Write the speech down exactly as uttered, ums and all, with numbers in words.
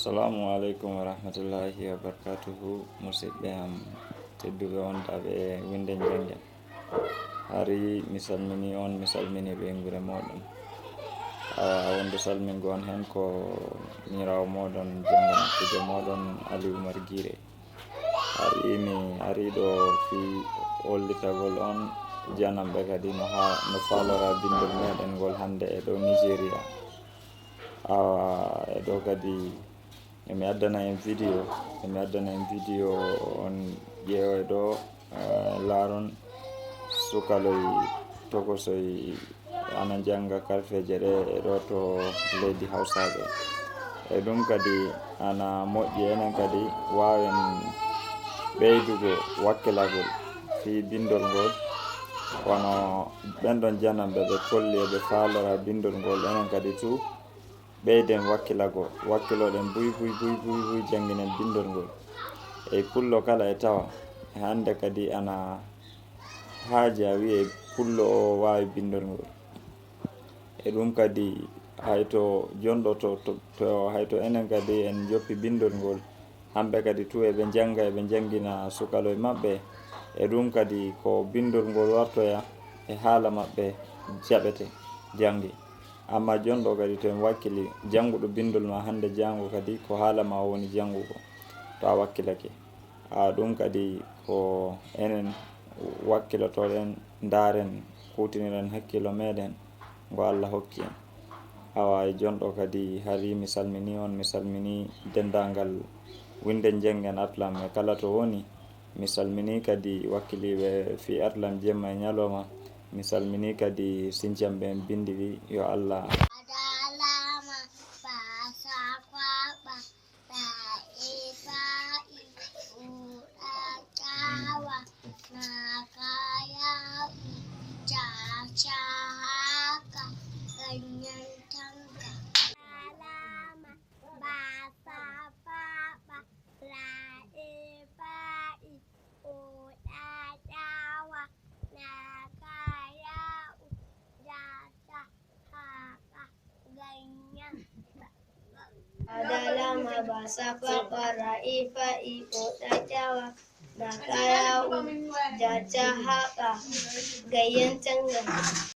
Assalamu aleykum wa rahmatullahi wa barakatuhu. Musidɓe am tedduɓe on taɓe winde janngen. Hari mi salmini on, mi salmini ɓeynguure mooɗon. Awa wonde salmingo on heen ko miñiraawo mooɗon, jannganakkujo mooɗon Ali Umar Gire. Hari mi ari ɗo fii hollitagol on jananɓe kadi no haa, no faalora binndol meɗen ngol hannde e ɗo Nigeria. Awa e ɗo kadi emi addana en video, emi addana en video on ƴeewa e ɗo, eh, laaron sukaloy tokosoy ana jannga karfeeje ɗe e ɗo to leydi Hawsaaɓe. E ɗum kadi ana moƴƴi enen kadi waawen ɓeydugo wakkilagol fii binndol ngol, wano ɓen ɗon jananɓe ɓe kolli eɓe faalora binndol ngol, enen kadi tu ɓeyden wakkilago, wakkiloɗen buy, buy, buy, buy, buy, jannginen binndol ngol. E pullo kala e tawa, e hannde kadi ana haaji a wi'e pullo o waawi binndol ngol. E ɗum kadi, hay to jonɗo to, to, to, hay to enen kadi en joppi binndol ngol, hamɓe kadi tu eɓe njannga, eɓe njanngina sukaloy maɓɓe. E ɗum kadi ko binndol ngol wartoya e haala maɓɓe jaɓete, janngi. Amma jonɗo kadi to en wakkili, jannguɗo binndol ma hannde jaango kadi ko haala ma o woni janngugo, to a wakkilake. A ɗum kadi ko enen wakkilotoɗen, ndaaren, kuutiniren hakkilo meɗen ngo Allah hokki en. Awa e jonɗo kadi hari mi salmini on, mi salmini denndaangal winde Jenngen Atlam e kala to woni. Mi salmini kadi wakkiliiɓe fii Atlam jemma e ñalawma. Mi salmini kadi sincamɓe en binndi ɗi, yo Allah. A jaaraama, Baasa Faɓa, Laa'i Fa'i, Uɗa Jaawa, Naaka Yaawu, Jaaja Haaka, Ganyen Tanga. A jaaraama, Baasa Faɓa, Laa'i Fa'i, Uɗa Jaawa, Naaka Yaawu, Jaaja Haaka, Ganyen. A jaaraama, Baasa Faɓa, Laa'i Fa'i, Uɗa Jaawa, Naaka Yaawu, Jaaja Haaka, Ganyen Tanga.